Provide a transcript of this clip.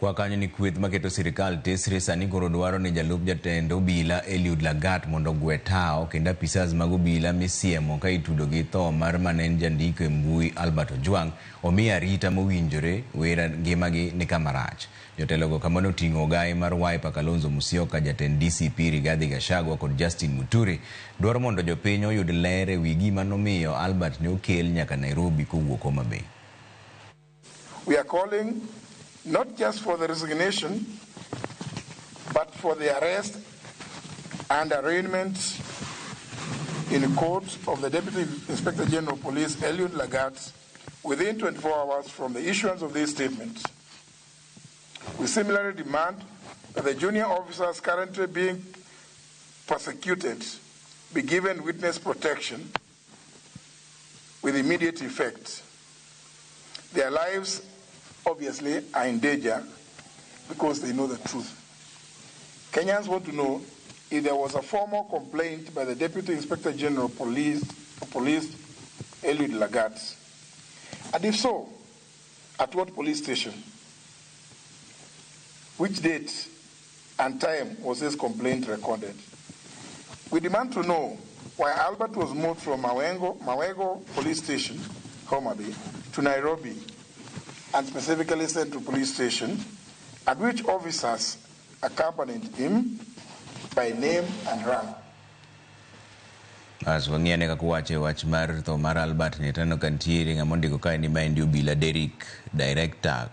Kwa kanyo ni kweth maketo sirikal tesre sani koro dwaro ni jalup jatend obila Eliud Lagat mondo ogwe tawo kendo apisas mag obila misiemo ka itudo gi tho mar mane en jandiko e mbui Albert Ojwang omi arita mowinjore wera ngimagi ni kama rach. Jotelogo kamano oting'o ogaye mar Wiper Kalonzo Musyoka, jatend DCP Rigathi Gachagua kod Justin Muturi dwaro mondo jopiny oyud ler ewi gima nomiyo Albert ne okel nyaka Nairobi kowuok Homa Bay. We are calling not just for the resignation, but for the arrest and arraignment in court of the Deputy Inspector General of Police, Eliud Lagat, within 24 hours from the issuance of this statement. We similarly demand that the junior officers currently being prosecuted be given witness protection with immediate effect. Their lives obviously are in danger because they know the truth. Kenyans want to know if there was a formal complaint by the Deputy Inspector General of Police, Eliud Lagat, and if so, at what police station? Which date and time was this complaint recorded? We demand to know why Albert was moved from Mawego Police Station, Homa Bay, to Nairobi, and specifically Central Police Station, at which officers accompanied him by name and rank. As wang'iyane kaka wacho e wach mar tho mar Albert ni taneno ka nitiere ng'ama ondiko kae ni maendi obila Derrick, director.